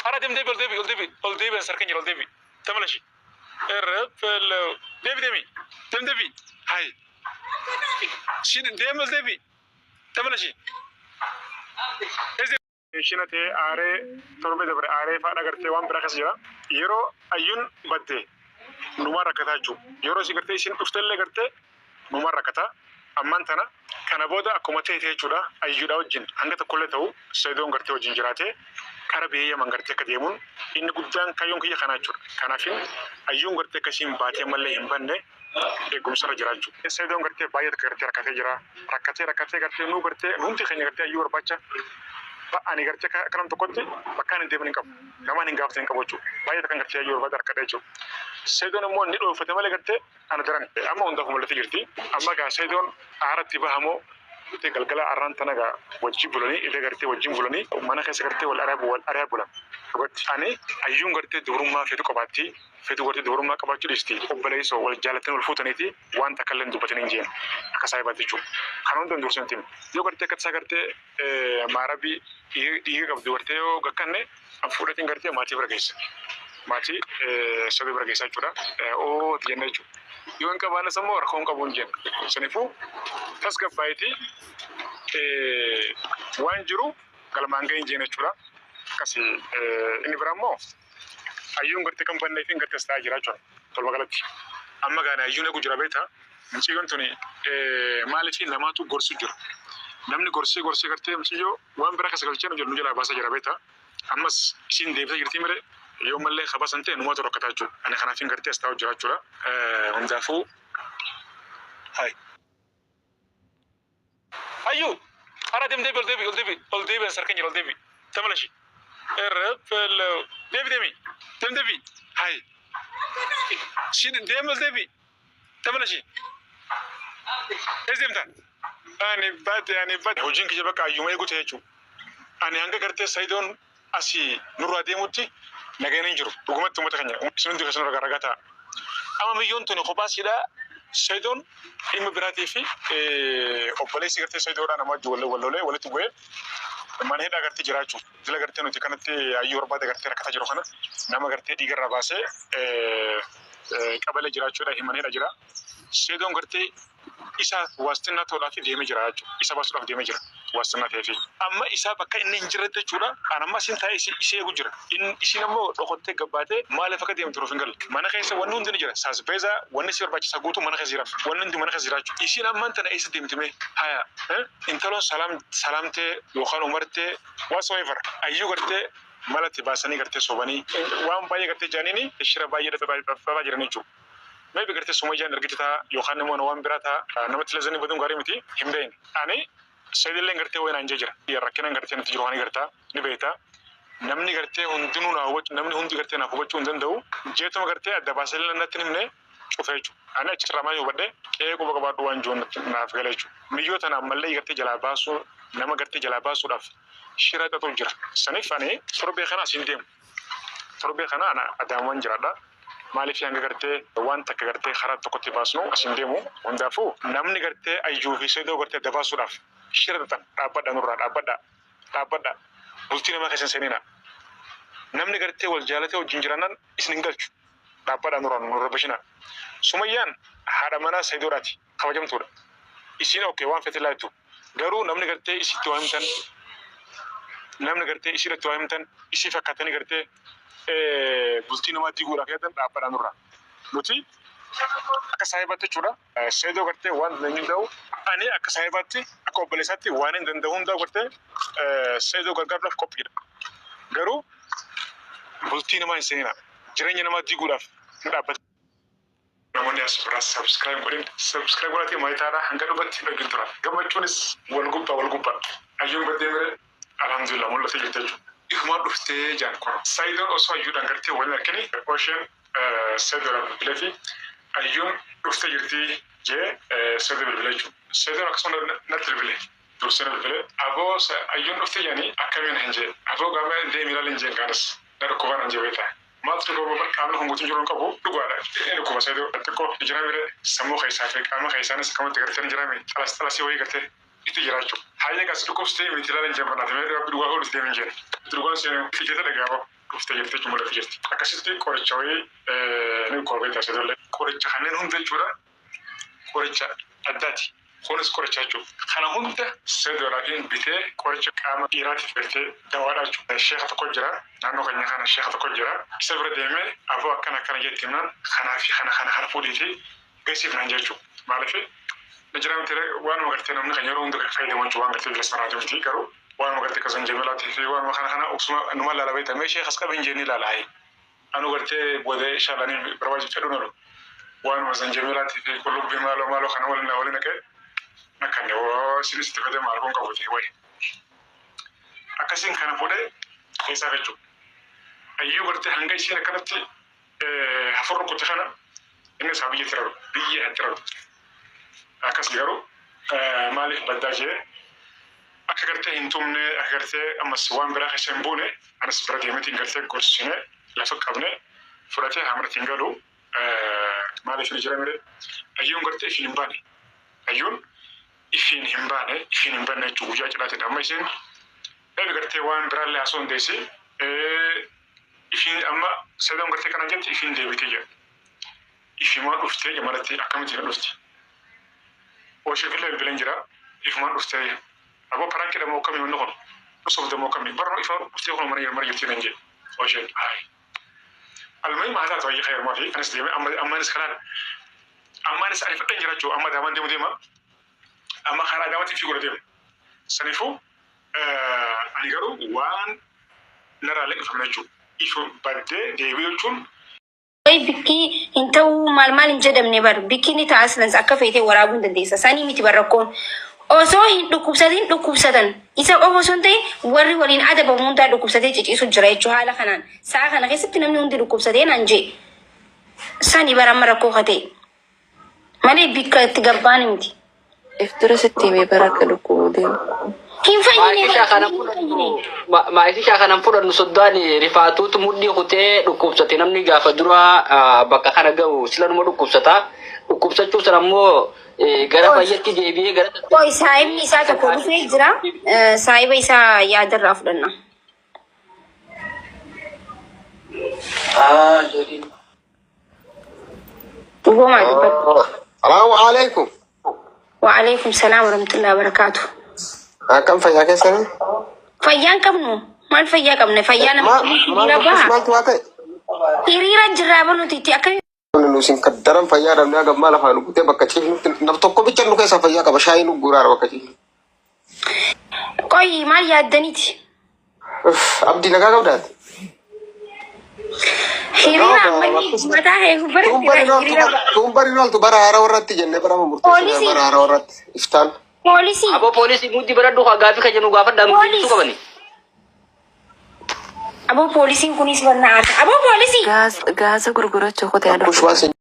Ara deem deebi ol deebi ol deebi ol deebi sarkan jira ol deebi. ተመለሺ. ኧረ በለው deebi deemi deem deebi hay deem ol deebi ተመለሺ. Ishina ta'ee aaree torbee dabre aaree faadha gartee waan biraa keessa jira. Yeroo ayyuun badde numaa rakkataa jechuudha. Yeroo isin gartee isin dhuftellee gartee numaa rakkataa. Ammaan tana kana booda akkuma ta'e jechuudha, ayyuudha wajjin hanga tokkollee ta'u Sayidoon gartee wajjin jiraatee kara biyya Yaman gartee akka deemuun inni guddaan kaayyoon kiyya kanaa jechuudha. Kanaafin ayyuun gartee akkasiin baatee mallee hin banne eegumsarra jiraachuu. Sayidoon gartee baay'ee takka gartee rakkatee jira. Rakkatee rakkatee gartee nuu gartee hundi keenya gartee ayyuu barbaacha ani gartee akka nam tokkotti bakka ani deeman hin qabu. Nama ani hin gaafatin hin qabu jechuudha. Baay'ee takka gartee ayyuu barbaada rakkadha jechuudha. Sayidoon immoo inni dhoofate malee gartee ana daran amma hundaaf mul'atee jirti. Amma gaa Sayidoon aaratti bahamoo galgala arraan tana gaa wajjin bulanii illee gartee wajjin bulanii mana keessa gartee wal ariyaa bulan. Dhugatti ani ayyuun gartee dubrummaa feetu qabaatti, feetu gartee dubrummaa qabaachuu dhiisti, obboleessoo wal jaalatanii wal fuutaniiti waan takka illee dubbatanii hin jeen akka saahibaatti jechuudha. Kana hunda dursa hin yoo gartee akka tasaa gartee maarabii dhiiga qabdu gartee yoo gakkanne an fuudhatiin gartee maatii bira geessa. Maatii sabii bira geessa jechuudha. Oo jenna jechuudha. Yoo hin qabaannes immoo rakkoo hin qabu hin jenna. Saniifuu tasgabbaa'eetii waan jiru galmaan gahee hin jeen jechuudha. Akkasii inni biraa immoo ayyuun gartee kan bannee fi gartee as taa'aa jira jechuudha. Walumaa galatti. Amma gaana ayyuun eegu jira beektaa. Mucayyoon tuni maaliif namaatu gorsu jira. Namni gorsee gorsee gartee mucayyoo waan biraa keessa galchee nu jalaa baasaa jira beektaa. Ammas isiin deebisee jirti mire yoo mallee kabasan ta'e numaatu rakkataa jechuudha. Ani kanaafin gartee as taa'u jira jechuudha. Hundaafuu hai. Ayyuu ara deem deebi ol deebi ol deebi ol deebi sarkan jira ol deebi ተመለሺ. ኧረ በለው deebi deemi deem deebi hay deem ol deebi ተመለሺ. Eessa deemta? Ani baate ani baate hojiin kiyya bakka ayyuma eegu ta'e jechuudha. Ani hanga gartee Sayidoon asii nurraa deemutti nageen hin jiru. Dhugumatti uummata keenya isin hundi keessan ragaa ragaa ta'a. Amma miyyoon tuni kophaa siidhaa Sayidoon dhimma biraatii fi obboleessi gartee Sayidoodhaa nama wajjin wal lolee walitti bu'ee mana hidhaa gartee jiraachuu. Jila gartee nuti kanatti ayyuu barbaade gartee rakkataa jiru kana nama gartee dhiigarraa baasee qabalee jiraachuudha mana hidhaa jira. Sayidoon gartee isa waastinaa ta'uudhaaf deemee jira jechuudha. Isa baasuudhaaf deemee jira waastinaa ta'eefi. Amma isaa bakka inni hin jirretti jechuudha. An amma isin taa'ee isii eegu jira. Isin ammoo dhokottee gabbaatee maaliif akka deemtu nuuf hin galle. Mana keessa wanni hundi ni jira. Saasbeezaa wanni si barbaachisaa guutuu mana keessa jira. Wanni hundi mana keessa jira jechuudha. Isin ammaan tana eessa deemti mee? Haya. Intaloon salaam salaamtee yookaan umartee whatsoever ayyuu gartee malatti baasanii gartee sobanii waan baay'ee gartee jaaniini shira baay'ee xaxaa jiran jechuudha. Maybe gartee Sumayyaan ergite ta'a yookaan immoo waan biraa ta'a, namatti lazanii baduun gaarii miti hin beekne. Ani Saayidillee gartee wayin anjee jira. Rakkinaan gartee natti jiru waan gartaa ni beekta. Namni gartee hundinuu naa hubachuu, namni hundi gartee naaf hubachuu hin danda'u. Jeetuma gartee adda baasee natti himne cufee jechuudha. Ani achirraa maal hubadhe qe'ee quba qabaadhu waan jiru naaf gala jechuudha. Miyyoo tana ammallee gartee jalaa baasuu, nama gartee jalaa baasuudhaaf shira xaxuu jira. Saniif ani torbee kana asiin deemu. Torbee kana ana adaamumaan jiraadha. Maaliif hanga gartee waan takka gartee karaa tokkotti baasnu asiin deemu. Hundaafuu namni gartee ayyuu fi Saayidoo gartee adda baasuudhaaf shira xaxan dhaabbadha, nurraa dhaabbadha. Dhaabbadha. Bultii namaa keessa hin seenina. Namni gartee wal jaalatee wajjin jiraannan isin hin galchu. Dhaabbadha, nurraa nu rabbashina. Sumayyaan haadha manaa Saayidoodhaati. Kabajamtuudha. Isiin okay waan fete laattu. Garuu namni gartee isitti waa himtan, namni gartee isiirratti waa himtan, isii fakkaatanii gartee bultii namaa diiguudhaaf yaadan dhaabbadha nurraa. Nuti akka saahibaatti jechuudha. Saayidoo gartee waan danda'u ani akka saahibaatti, akka obboleessaatti waan hin danda'u hundaa gartee Saayidoo gargaaruudhaaf qophiidha. Garuu bultii namaa hin seenina. Jireenya namaa diiguudhaaf hin dhaabbata. Namoonni as biraa subscribe godhin, subscribe godhatee maayitaadha hanga dhumatti hin dhagin tura. Gammachuunis wal gubbaa wal gubbaa. Ayyuun baddee mire alhamdulillah mul'atee jirti jechuudha. Ifumaan dhuftee jaan kun. Saayidoon osoo ayyuudhaan gartee waliin argini osheen Saayidoodhaan bilbilee fi ayyuun dhuftee jirti jee Saayidoo bilbilee jechuudha. Saayidoon akkasuma natti bilbile. Dursee na bilbile. Aboo ayyuun dhuftee jaanii akkamiin hin jee. Aboo gaama deemi ilaali hin jeen kaanis. Na dhukkubaan hin jee beektaa. Maaltu dhukkuba qaamni kun guutuun jiru hin qabu dhugaadha. Inni dhukkuba Saayidoo xiqqoo ni jira mire sammuu keessaa fi qaama keessaanis akkamatti gartee ni jira mi xalas xalasii wayii gartee itti jira jechuudha. Hayyee gas dhukkubsitee miti ilaali hin jeen bannaati mee rabbi dhugaa godhu deemi hin jeen. Dhugaan seenu fiigee dhagaaba. Dhuftee jirti jechuun mul'atti jirti. Akkasitti qoricha wayii ni korbee taasise illee. Qoricha kanneen hunda jechuudha qoricha addaati. Kunis qoricha jechuudha. Kana hunda seedoodhaatiin bitee qoricha qaama dhiiraatiif gartee dawaadha jechuudha. Sheeka tokko jira. Naannoo keenya kana sheeka tokko jira. Isa bira deemee aboo akkana akkana jetti himnaan kanaa fi kana kana kana fuudhiitii geessiif naan jechuudha. Maaliif na jira miti waanuma gartee namni kan yeroo hunda kan fayyadamu jechuudha waan gartee bilas maraatu miti garuu waanuma gartee akka zanjabilaatii fi waanuma kana kana osuma numa laala beekta mee sheekas qabi hin jennee laala hayi. Anu gartee booda inshallah ni barbaachisu fedhuun oolu. Waanuma zanjabilaatii fi qullubbii maaloo maaloo kana waliin waliin naqee nakkanne woo isinis itti fayyadamu arguun qabuti wayi. Akkasiin kana fuudhee keessaa jechuudha. Ayyuu gartee hanga isiin akkanatti hafur rukutte kana inni isaa biyya itti raru biyya itti raru. Akkas garuu maaliif baddaa jee akka gartee hin tumne akka gartee ammas waan biraa keessa hin buune anas bira deemeetiin gartee gorsine lafa qabne fudhatee haamratiin galu maaliif ni jira mire ayyuun gartee ifiin hin baane ayyuun ifiin hin baane ifiin hin banne jechuun guyyaa cidhaatiin amma isiin ebi gartee waan biraallee haasoo hundeessi ifiin amma sadan gartee kana jetti ifiin deebitee jedha ifimaa dhuftee manatti akkamitti na dhufti Oosheefillee bilbilan jira ifumaan dhuftee aboo prank dha moo akkamii wanni kun dhusuuf demoo akkamii barnoo ifaa dhuftee kun mana mana jirtii nan jedhe Osheen hayi almuhim haa taatu ayyi khayrumaa fi anis deeme amma ammaanis kanaan ammaanis arifadheen jira jechuudha amma daamaan deemu deema amma karaa daamatti fiigudha deema saniifuu ani garuu waan narraa liqifamne jechuudha ifu baddee deebi'u jechuun Way bikkii hin ta'uu maal maal hin jedhamne bar bikki ni ta'a silans akka feetee waraabuu hin dandeessa sanii miti bar rakkoon osoo hin dhukkubsatin dhukkubsatan isa qofa osoo hin ta'in warri waliin adabamu hundaa dhukkubsatee ciciisu jira jechuu haala kanaan sa'a kana keessatti namni hundi dhukkubsatee naan jee sani bar amma rakkoo ka ta'e malee bikka itti gabbaan miti. If dura sitti himee bara akka dhukkubuu deemu. Hin fayyine Maayikishaa bar kana hin fudhannu fayyine. maayikishaa kana fudhannu soddaan rifaatuutu mudhii kutee dhukkubsate namni gaafa dura bakka kana ga'u silanuma dhukkubsata. Dhukkubsachuu sana immoo gara fayyatti deebi'ee gara Qoy saahibni isaa tokko dhufee jira. Saahiba isaa yaadarraa fudhanna. Dhugumaa dubbadhu. Salaamu alaikum. Wa'alaikum salaam warahmatullahi wabarakaatu. Akkam fayyaa keessanii? Fayyaan qabnu maal fayyaa qabna? Fayyaa nama Maal hiriira maal baha. maaltu waa ta'e? Hiriira jirraa bar nuti itti akkami Nu isin kaddaran fayyaa dhabnee haga ammaa lafaa nu kutee bakka ciifnutti nam tokko bicha nu keessaa fayyaa qaba shaayii nu guuraara bakka ciifnu. Qoyi maal yaaddaniiti? Uff, Abdii nagaa qabdaati? Hiriira ammallee mataa kee gubbaratti hiriira baha. Tuun bari noltu bara haaraa warratti jennee bara murteessine Poolisii. bara haaraa warratti iftaan. Poolisii. Aboo poolisii mudhii baradhu gaafii kan jennu gaafadhaa nu Poolis. deebisuu qabani. Aboo poolisiin kunis barna aarsa. Aboo poolisii. Gaasa gurgurachuu kotee Kush waan